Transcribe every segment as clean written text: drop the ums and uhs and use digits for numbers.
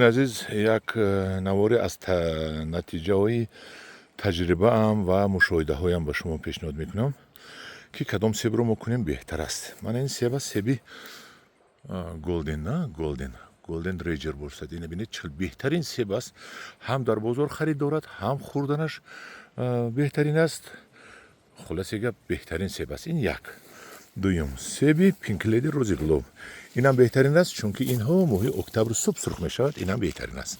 Азиз, як наворе аз натиҷаҳои таҷрибаам ва мушоҳидаҳоям ба шумо пешниҳод мекунам, ки кадом себро мо кунем беҳтар аст. Мана ин себ аст, себи Голден, на Голден, Голден Рейджер бошад. Ина бинед, чӣ беҳтарин себ аст, ҳам дар бозор харид дорад, ҳам хӯрданаш беҳтарин аст. Хулоси гап, беҳтарин себ аст. Ин як. Дуюм, себи Пинк Леди, Рози Глоб, инам беҳтарин аст, чунки инҳо моҳи октябр суб сурх мешавад. Инам беҳтарин аст.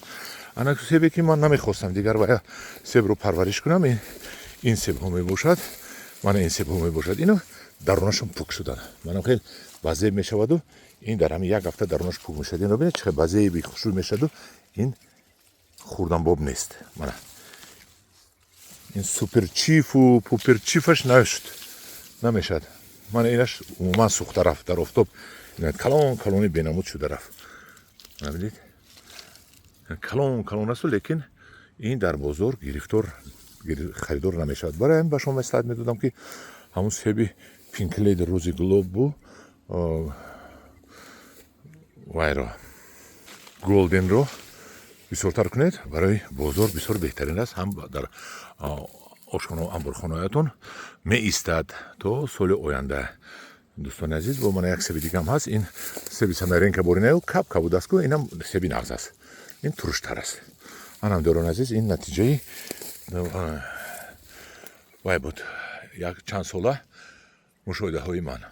Ана себе, ки ман намехостам дигар вая себро парвариш кунам, ин себҳо мебошад. Мана ин себҳо мебошад. Ино дарунашон пук шудан, манам хел базеб мешаваду ин дар ҳамин як ҳафта дарунаш пук мешавад. Ино бинед, чӣ хел базеби хушрӯй мешаваду ин хӯрданбоб нест. Мана ин суперчифу пуперчифаш нашуд, намешавад. Мана инаш умуман сӯхта рафт дар офтоб, калон калони бенамуд шуда рафт. Бинед, калон калон асту, лекин ин дар бозор гирифтор, харидор намешавад. Барои ҳамин ба шумо маслиҳат медодам, ки ҳамун себи Пинк Леди, Рози Глобу вайро, Голденро бисёртар кунед. Барои бозор бисёр беҳтарин аст, ҳам дар ошхона, амборхонаятон меистад то соли оянда. Дӯстони азиз, бо мана як себи дигам ҳаст. Ин себи Самаренка боринаю каб кабуд аст ку, инам себи нағз аст, ин туруштар аст. Анам, дӯрони азиз, ин натиҷаи вай буд, як чанд сола мушоҳидаҳои ман.